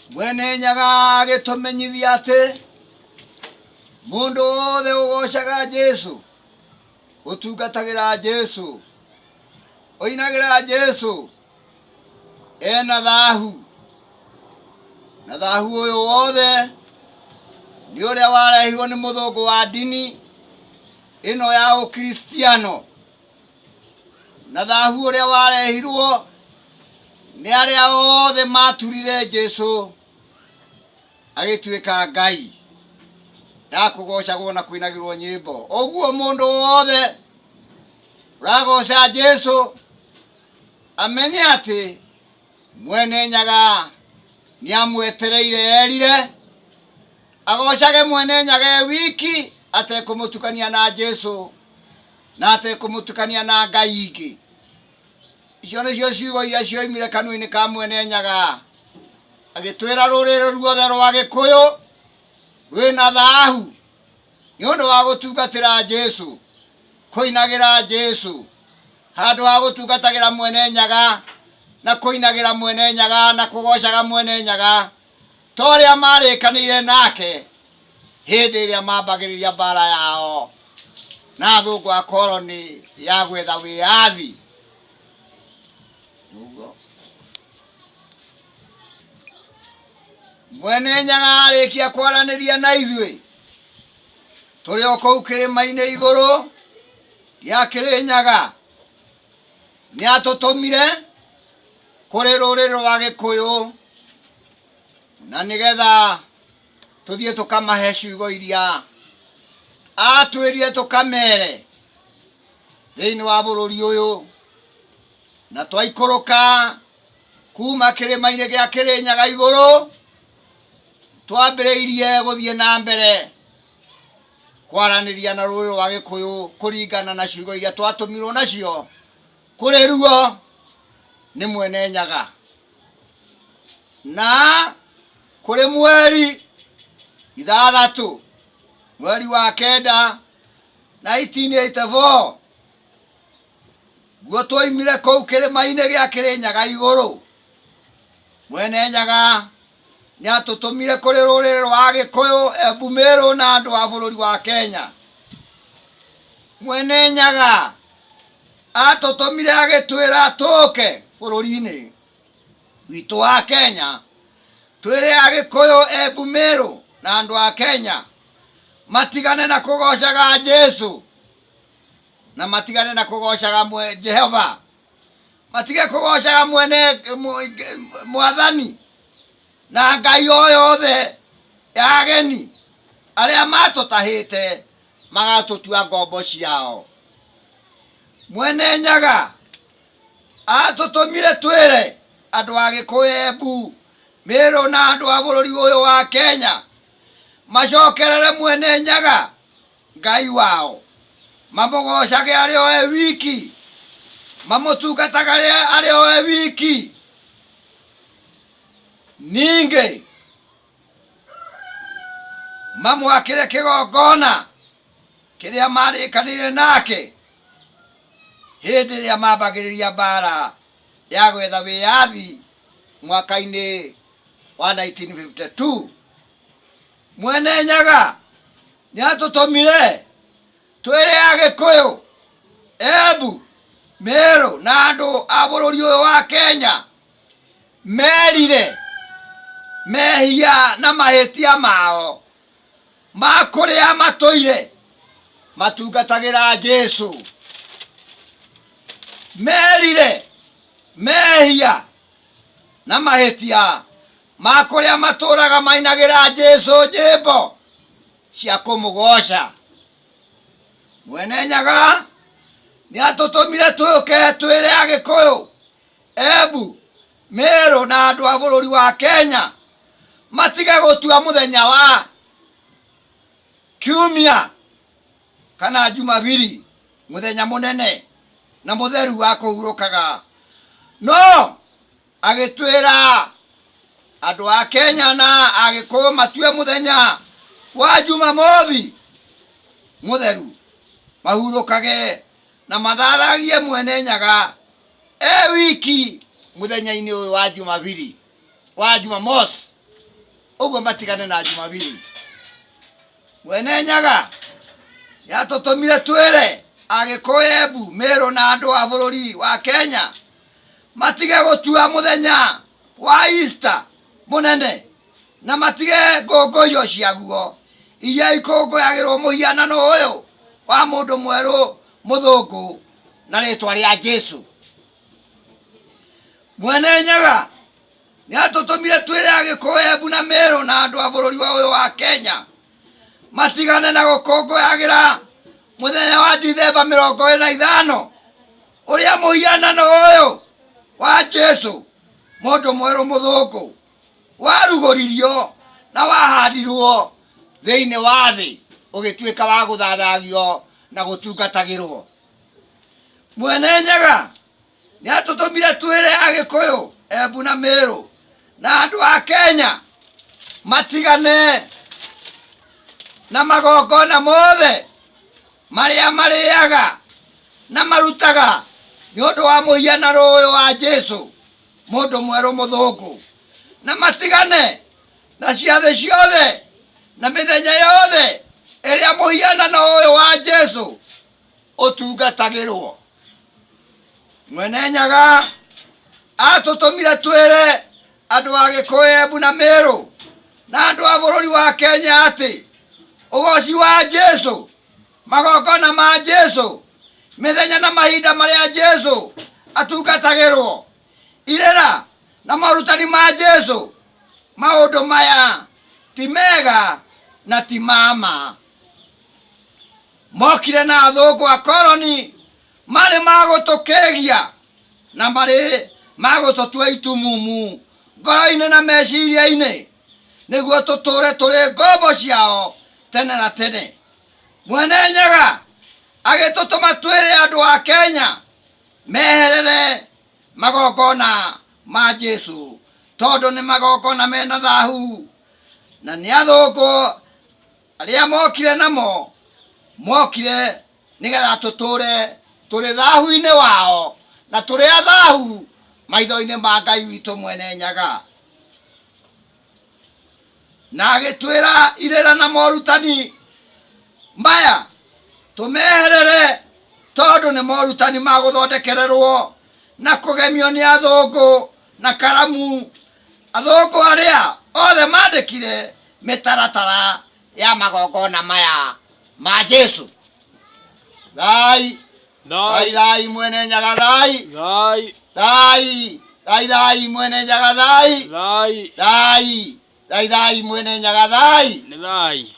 Mwene Nyaga agĩtũmenyithia atĩ mũndũ wothe ũgocaga Jesu, ũtungatagĩra Jesu, ũinagĩra Jesu, ena thahu. Na thahu ũyũ wothe nĩ ũrĩa warehirwo nĩ mũthũngũ wa ndini ĩno ya ũkristiano. Na thahu ũrĩa warehirwo nĩ arĩa othe maturire Jesu agĩtuĩka Ngai ya kũgocagwo na kũinagĩrwo nyĩmbo. Ũguo mũndũ wothe ũragoca Jesu amenye atĩ Mwene Nyaga nĩ amwetereire erire agocage Mwene Nyaga e wiki atekũmũtukania na Jesu na atekũmũtukania na ngai ingĩ. Icio nĩcio ciugo iria cioimire kanua-inĩ ka Mwene Nyaga agĩtwĩra rũrĩrĩ ruothe rwa Gĩkũyũ rwĩna thahu nĩ ũndũ wa gũtungatĩra Jesu, kũinagĩra Jesu, handũ ha gũtungatagĩra Mwene Nyaga na kũinagĩra Mwene Nyaga na kũgocaga Mwene Nyaga ta ũrĩa marĩkanĩire nake hĩndĩ ĩrĩa mambagĩrĩria mbara yao na athũngũ a koroni ya gwetha wĩyathi. Ũguo. Mwene Nyaga arĩkia kwaranĩria na ithuĩ tũrĩ o kũu kĩrĩma-inĩ igũrũ gĩa Kĩrĩnyaga, nĩ atũtũmire kũrĩ rũrĩrĩ rwa Gĩkũyũ na nĩgetha tũthiĩ tũkamahe ciugo iria atwĩrire tũkamere thĩinĩ wa bũrũri ũyũ. Na twaikũrũka kuma kĩrĩma-inĩ gĩa Kĩrĩnyaga igũrũ, twambĩrĩirie gũthiĩ na mbere kwaranĩria na rũrĩrĩ rwa Gĩkũyũ kũringana na ciugo iria twatũmirwo nacio kũrĩ ruo nĩ Mwene Nyaga. Na kũrĩ mweri 6 mweri wa 9 1984 guo twoimire kũu kĩrĩma-inĩ gĩa Kĩrĩnyaga igũrũ. Mwene Nyaga nĩ atũtũmire kũrĩ rũrĩrĩ rwa Agĩkũyũ, Embu, Meru na andũ a bũrũri wa Kenya. Mwene Nyaga atũtũmire agĩtwĩra tũke bũrũri-inĩ witũ wa Kenya, twĩre Agĩkũyũ, Embu, Meru na andũ a Kenya matigane na kũgocaga Jesu na matigane na kũgocaga Jehova, matige kũgocaga mwene mwathani na ngai o yothe ya ageni arĩa matũtahĩte magatũtua ngombo ciao. Mwene Nyaga atũtũmire twĩre andũ a Gĩkũyũ, Embu, Meru na andũ a bũrũri ũyũ wa Kenya macokerere Mwene Nyaga Ngai wao, mamũgocage arĩ o e wiki, mamũtungatage arĩ o e wiki. Ningĩ mamwakĩre kĩgongona kĩrĩa marĩkanĩire nake hĩndĩ ĩrĩa mambagĩrĩria mbara ya gwetha wĩyathi mwaka-inĩ wa 1952. Mwene Nyaga nĩ atũtũmire twĩre Agĩkũyũ, Embu, Meru na andũ a bũrũri ũyũ wa Kenya merire mehia na mahĩtia mao ma kũrĩa matũire matungatagĩra Jesu. Merire mehia na mahĩtia ma kũrĩa matũraga mainagĩra Jesu nyĩmbo cia kũmũgoca. Mwene Nyaga nĩ atũtũmire tũke twĩre Agĩkũyũ, Embu, Meru na andũ a bũrũri wa Kenya matige gũtua mũthenya wa Kiumia kana Jumabiri mũthenya mũnene na mũtheru wa kũhurũkaga, no agĩtwĩra andũ a Kenya na Agĩkũyũ matue mũthenya wa Jumamothi mũtheru mahurũkage na mathathagie Mwene Nyaga e wiki mũthenya-inĩ ũyũ wa Jumabiri wa Jumamosi. Ũguo matigane na Jumapili. Mwene Nyaga yatũtũmire twĩre Agĩkũyũ, Embu, Mĩrũ na andũ a bũrũri wa Kenya matige gũtua mũthenya wa Easter mũnene na matige ngũngũiyo ciaguo iria ikũngũyagĩrwo mũhianano ũyũ wa mũndũ mwerũ mũthũngũ na rĩtwa rĩa Jesu. Mwene Nyaga nĩatũtũmire twĩre Agĩkũyũ, Embu na Mĩrũ na andũ a bũrũri wa ũyũ wa Kenya matigane na gũkũngũyagĩra mũthenya wa Dithemba 25 ũrĩa mũhianano ũyũ wa Jesu mũndũ mwerũ mũthũngũ warugũririo na wahandirwo thĩinĩ wa thĩ ũgĩtuĩka wa gũthathagio na gũtungatagĩrwo. Mwene Nyaga nĩatũtũmire twĩre Agĩkũyũ, Embu na Mĩrũ na andũ a Kenya matigane na magongona mothe marĩa marĩaga na marutaga nĩ ũndũ wa mũhianano ũyũ wa Jesu mũndũ mwerũ mũthũngũ, na matigane na ciathĩ ciothe na mĩthenya yothe ĩrĩa mũhianano ũyũ wa Jesu ũtungatagĩrwo. Mwene Nyaga atũtũmire twĩre andũ a Gĩkũyũ, Embu na Mĩrũ na andũ a bũrũri wa Kenya atĩ ũgoci wa Jesu, magongona ma Jesu, mĩthenya na mahinda marĩa Jesu atungatagĩrwo, irĩra na morutani ma Jesu, maũndũ maya ti mega na ti ma ma. Mokire na athũngũ akoroni marĩ ma gũtũkĩgia na marĩ ma gũtũtua itumumu ngoro-inĩ na meciria-inĩ nĩguo tũtũre tũrĩ ngombo ciao tene na tene. Mwene Nyaga agĩtũtũma twĩre andũ a Kenya meherere magongona ma Jesu tondũ nĩ magongona mena thahu na nĩ athũngũ arĩa mokire namo mokire nĩgetha tũtũre tũrĩ thahu-inĩ wao na tũrĩ athahu maitho-inĩ ma Ngai witũ Mwene Nyaga. Na agĩtwĩra irĩra na morutani maya tũmeherere tondũ nĩ morutani ma gũthondekererwo na kũgemio nĩ athũngũ na karamu, athũngũ arĩa othe mandĩkire mĩtaratara ya magongona maya ma Jesu. Thai thai thai Mwene Nyaga thai thai thai thai thai Mwene Nyaga thai thai thai thai thai Mwene Nyaga thai. Nĩ thai.